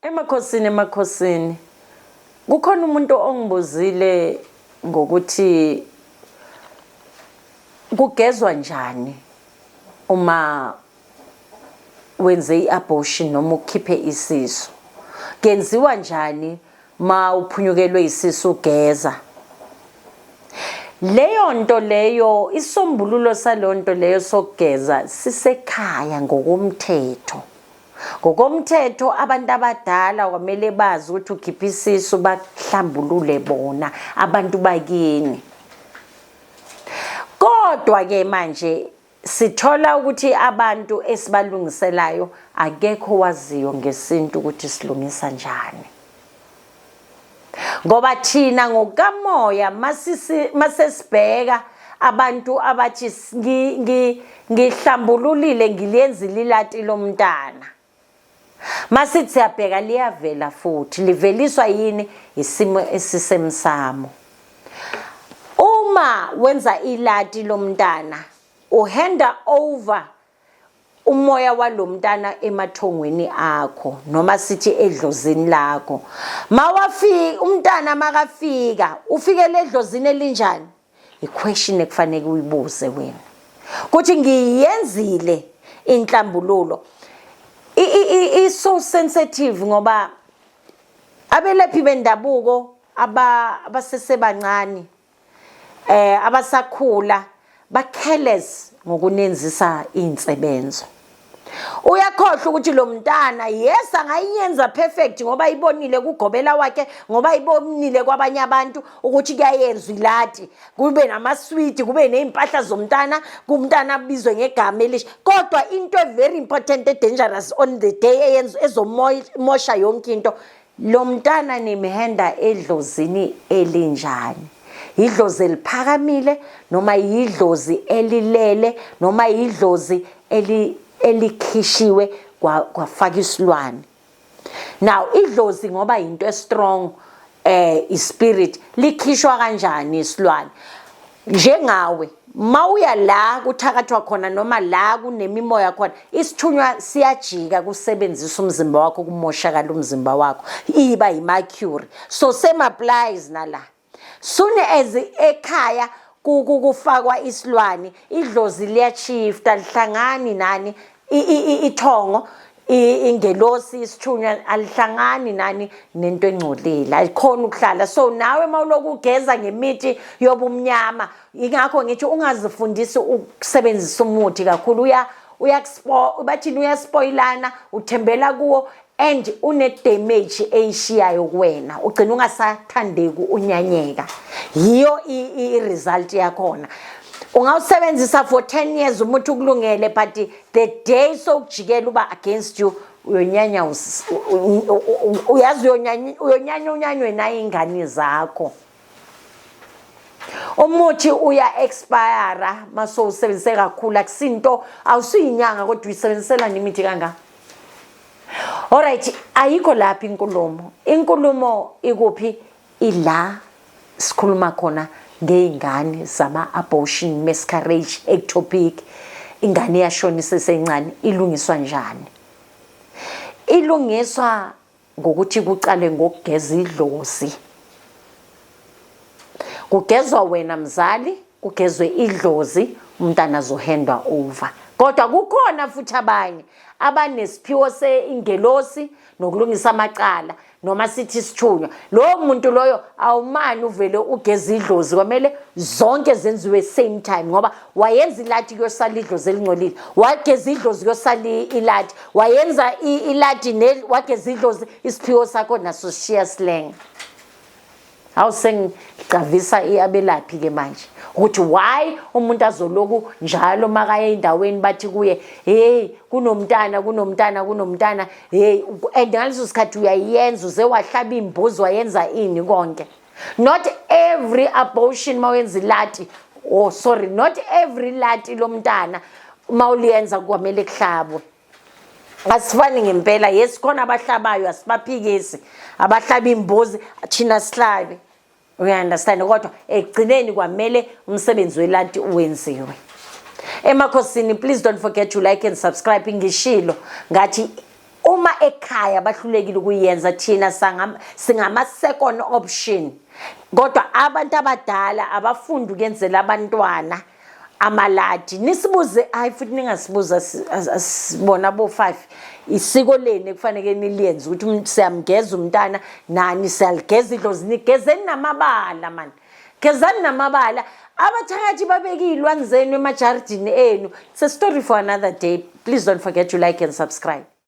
Emakhosini, emakhosini, kukhona umuntu ongibuzile ngokuthi kugezwa njani uma wenze i-abortion noma ukhiphe isisu. Kenziwa njani ma uphunyukelwe isisu ugeza? Leyo nto leyo, isombululo saleyo nto leyo sokugeza sisekhaya ngokomthetho. Ngokomthetho, abantu abadala kwamele bazi ukuthi ukhipha isisu, bakuhlambulule bona abantu bakini. Kodwa ke manje sithola ukuthi abantu esibalungiselayo akekho waziyo ngesintu ukuthi silungisa njani. Ngoba thina ngokukamoya masesibheka abantu abathi ngihlambululile, ngiliyenzile ilati lomntana. Masithi siyabheka, liyavela futhi. Liveliswa yini? Isimo esisemsamo. Uma wenza ilati lomntana, uhanda over umoya walomntana emathongweni akho, noma sithi edlozini lakho. Mawafika umntana, makafika, ufikele edlozini elinjani? I-question ekufanele uyibuze wena kuthi ngiyenzile inhlambululo. I so sensitive ngoba abelaphi bendabuko abasesebancane, abasakhula, ba careless ngokunenzisa insebenzo. Uyakhohlwa ukuthi lo mntana, yes, angayenza perfect ngoba ibonile kugobela wakhe, ngoba ibonile kwabanye abantu ukuthi kuyayenzwa ilati, kube namaswidi, kube nezimpahla zomntana, kumntana abizwe ngegama elisha. Kodwa into very important, dangerous on the day eyenza ezomosha yonke into, lo mntana nimhenda edlozini elinjani? Idlozi eliphakamile noma idlozi elilele noma idlozi elikhishiwe kwafaka isilwane? Now idlozi, ngoba into strong, ispirit, likhishwa kanjani isilwane? Njengawe mawuya la kuthakathwa khona noma la kunemimoya khona, isithunywa siyajika kusebenzisa umzimba wakho, kumoshakala umzimba wakho, iba yimercury. So same applies nala. Soon as ekhaya kufakwa isilwane, idlozi liyashifta, lihlangani nani ithongo, ingelosi, isithunywa alihlangani nani nento engcolile, ayikhona ukuhlala. So nawe mawuloku ugeza ngemithi yobumnyama, ingakho ngithi ungazifundisi ukusebenzisa umuthi kakhulu. Uya uyakuspo bathini, uyaspoilana, uthembela kuwo and une damage eyishiyayo kuwena, ugcina ungasathandeki, unyanyeka. Yiyo i-result yakhona. Ungawusebenzisa for 10 years umuthi ukulungele, but the day sokujikela uba against you, uyonyanya, uyazi, uyonyanya, unyanywe nayo ingane zakho. Umuthi uya expire masowusebenzise kakhulu. Akusinto awusuyinyanga, kodwa uyisebenzisela imithi kanga. Alright, ayikho lapha inkulumo. Inkulumo ikuphi? Ila sikhuluma khona ngey'ngane zama-abortion, miscarriage, ectopic, ingane iyashona isesencane. Ilungiswa njani? Ilungiswa ngokuthi kucale ngokugeza idlozi. Kugezwa wena mzali, kugezwe idlozi, umntana azohandwa over. Kodwa kukhona futhi abanye abanesiphiwo seingelosi nokulungisa amacala, noma sithi isithunywa. Lowo muntu loyo awumani uvele ugeza idlozi, kwamele zonke zenziwe same time, ngoba wayenza ilati kuyosala idlozi elingcolile, wageza idlozi kuyosala ilati, wayenza ilati wageza idlozi, isiphiwo sakho naso sishiya silenga. Awu, sengicavisa abelaphi ke manje ukuthi why umuntu azoloku njalo makaya endaweni bathi kuye, "Hey, kunomntana, kunomntana, kunomntana, hey." And ngaleso sikhathi uyayenza, uze wahlaba imbuzi, wayenza ini konke. Not every abortion mawenza ilati, oh sorry, not every lati lomntana mawuliyenza kwamele kuhlabwe. Asifani ngempela. Yes, khona abahlabayo, asibaphikisi abahlaba imbuzi, thina sihlabe, uya-understand? Kodwa ekugcineni kwamele umsebenzi welati uwenziwe. Emakhosini, please don't forget to like and subscribe. Ngishilo ngathi Uma ekhaya bahlulekile ukuyenza, thina singama-second option. Kodwa abantu abadala abafundi ukuyenzela abantwana amaladi. Nisibuze, hayi futhi ningasibuza, sibona bo-5 isiko leni ekufanele niliyenze ukuthi siyamgeza umntana, nani siyaligeza idlozi. Nigezeni namabala mani, gezani namabala. Abathakathi babeke iy'lwane zenu emajaridini enu. It's a story for another day. Please don't forget to like and subscribe.